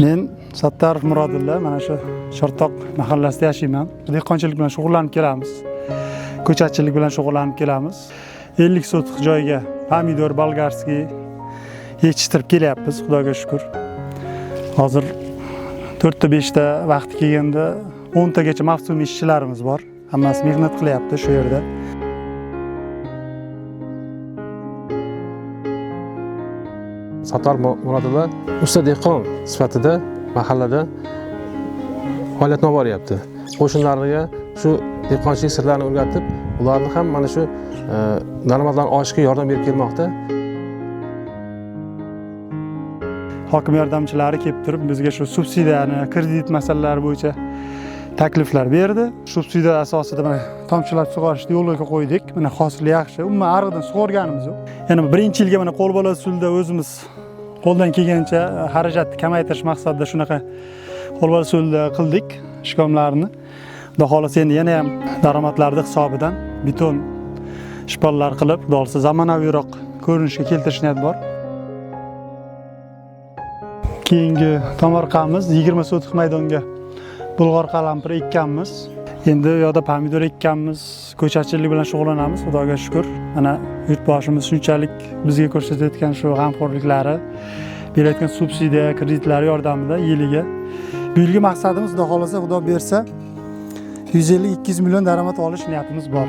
Men Sattarov Murodilla, mana shu Chortoq mahallasida yashayman. Dehqonchilik bilan shug'ullanib kelamiz. Ko'chatchilik bilan shug'ullanib kelamiz. 50 sotix joyga pomidor, bolgarskiy yetishtirib kelyapmiz, Xudoga shukr. Hozir 4 ta 5 ta vaqti kelganda 10 tagacha mavsumiy ishchilarimiz bor. Hammasi mehnat qilyapti shu yerda. Sattor Murodilla usta dehqon sifatida mahallada faoliyatini olib boryapti. Qo'shnilariga shu dehqonchilik sirlarini o'rgatib, ularni ham mana shu daromadlarni oshishga yordam berib kelmoqda. Hokim yordamchilari kelib turib bizga shu subsidiyani, kredit masalalari bo'yicha takliflar berdi. Subsidiya asosida mana tomchilatib sug'orishni yo'lga qo'ydik. Mana hosil yaxshi. Umuman ariqdan sug'organimiz yo'q. Yana birinchi yilga mana qo'lbola usulda o'zimiz qo'ldan kelgancha xarajatni kamaytirish maqsadida shunaqa qo'lbola usulda qildik ishkomlarni. Xudo xohlasa endi yana ham daromadlarni hisobidan beton shpallar qilib, Xudo xohlasa zamonaviyroq ko'rinishga keltirish niyat bor. Keyingi tomorqamiz 20 sotix maydonga bulg'or qalampiri ekkanmiz. Endi u yoqda pomidor ekkanmiz, ko'chatchilik bilan shug'ullanamiz, Xudoga shukr. Mana yurtboshimiz shunchalik bizga ko'rsatayotgan shu g'amxo'rliklari, berayotgan subsidiya, kreditlari yordamida yiliga. Bu yilgi maqsadimiz, Xudo xohlasa, Xudo bersa 150-200 million daromad olish niyatimiz bor.